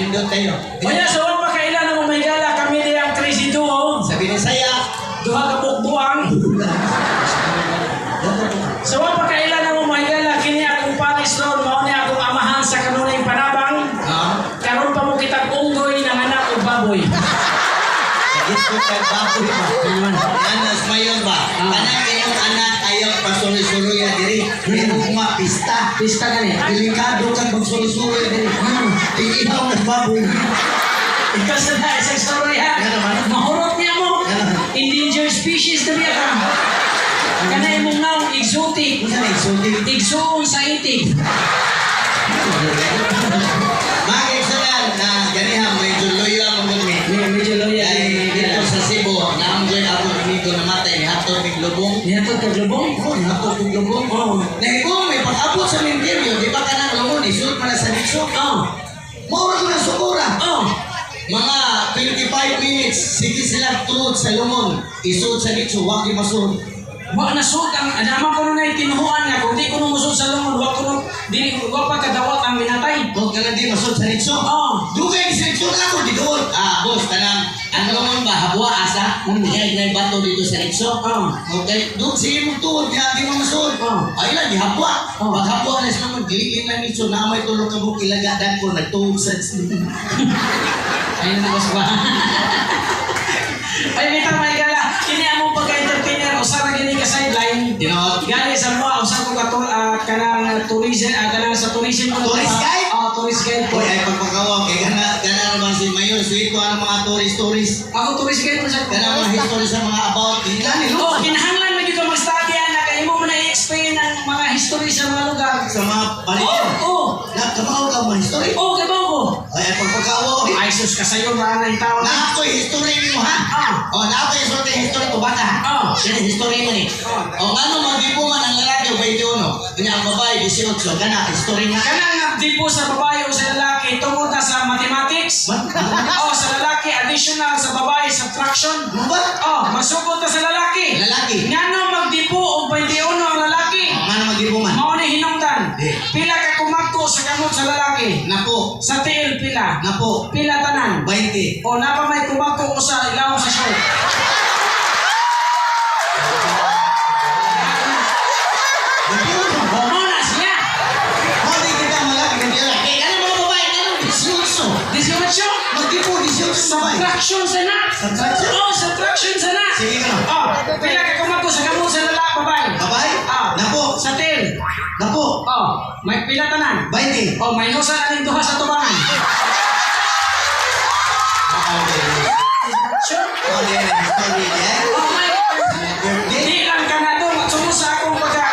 Nindot kayo. Kaya sa wa pa kaila na mo mahigala, kami di ang Crazy Duo. Sa Binisaya. Duha ka bukbuang. Sa wa pa kaila na mo mahigala, kini akong paris ron, mao ni akong amahan sa kanunay panabang. Ah. Karon pa mo kitag unggoy ng anak og baboy. Gusto kay baboy ba? Anas mayon ba? Kanang inyong anak ayaw pasuloy-suloy diri. Imo nga pista. Pista gani. Delikado kang magsuloy-suloy diri. Iihaw ng baboy. Ikaw sa na isang story ha. Nga naman. Mahurot niya mo. Nga naman. Endangered species na biya ka. Kana imong naong exotic. Unsa na exotic? Igsuon sa itik. Mga kaigsunan na ganiha medyo loyal ang gud mi. Medyo loyal. Kay dito sa Cebu, naamgoy ako amigo namatay nihatod mig lubong. Nihatod kag lubong? Oh, nihatod mig lubong. Oo. Nahibong may pag-abot sa minteryo, di ba kanang lungon isud man na sa dikso? Oh. Mao ra na sukura. Oh. Mga 25 minutes, sige sila tuod sa lungon. Isud sa dikso, wa gyud masud. Wa na sud ang naman ko na tinuhuan nga kung di ko nung musod sa lungon, wa ko nung dili wa pa kadawat ang minatay. Huwag ka na di masud sa dikso. Oo. Dugay ni sa dikso na ako, di doon. Ah, boss, tanang, ang lungon ba, habwa asa? Kaya may bato dito sa dikso. Oo. Okay, doon sige mong tuod, di di mo masud. Oo. Ay lang, di habwa. Oo. Pag habwa na sa lungon, gililin lang dikso, na may tulog ka buk, ilaga ko, nagtuog sa Ayun na boss ba? Ay bitaw may gala, kini among pagka-entertainer usa ra gini ka sideline. Tinuod. Gali sa mga usa ko ka kanang tourism, kanang sa tourism ko. Tourist guide? Oh, tourist guide ko. Uy, ay pagpakawa, kay gana, gana naman si Mayor, suwito ang mga tourist-tourist. Ako tourist guide man sa ko. Gana mga history sa mga about, ilan, Oh, kinahanglan man gyud ka mag-study ana kay imo man na i-explain ang mga history sa mga lugar. Sa mga paligid. Oh, oh. Nagkabaw ka mga history. Oh, kay ko. Ay, ay pagpakawa, oy. Ay sus kasayo ra na taon. Na ako'y history nimo ha? Ah. O, na ako'y history, history ko bata. Ah. Sino history mo ni? Ah. O, ngano magdipo man ang lalaki o 21, kanya ang babae 18, kana history nga. Kanang nagdipo sa babae o sa lalaki tungod na sa mathematics. Oh, sa lalaki additional, sa babae subtraction. Ano ba? Oh, masugod na sa lalaki. Lalaki. Ngano magdipo og 21 ang lalaki? O, ngano magdipo man? Mao ni hinungdan. Eh. Pila ka kumagko sa kamot sa lalaki? Napo, Sa tiil pila. napo, Pila tanan. 20. O napa may kumagko usa ilawom sa short. 21. O mo na siya. Mo di kita malaki ng lalaki. Ano mga babae? Ano 18? 18. Magdipo 18 babae. Subtraction sa na. Subtraction? Oh, subtraction sa na. Sige ka. Oh, pila ka kumagko sa kamot sa lalaki babae? Babae? Ah. Napo, Sa tiil. napo, Oh, may pila tanan. 20. Oh, may nusa na ning duha sa tubangan. Sure. Oh, di na history eh. Oh, may Birthday. Di lang ka na doon. Sumod sa akong pagka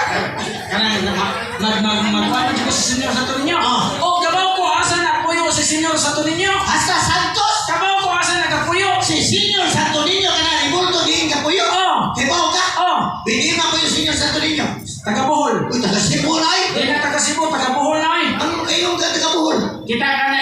kanang mag mag mag magkuhan ko si Senyor Santo Niño. Ah. Oh, kabaw ko asa na puyo si Senyor Santo Niño. Hasta Santos. Kabaw ko asa nagapuyo. Si Senior Santo Niño ka na, ibulto diin ka puyo. Oh. Hibaw ka. Oh, Bigyan mo yung Senior Santo Niño. Taga Bohol. Uy, taga Cebu na ay. Di na taga Cebu, taga Bohol na ay. Ang iyong ka taga Bohol. Kita ka na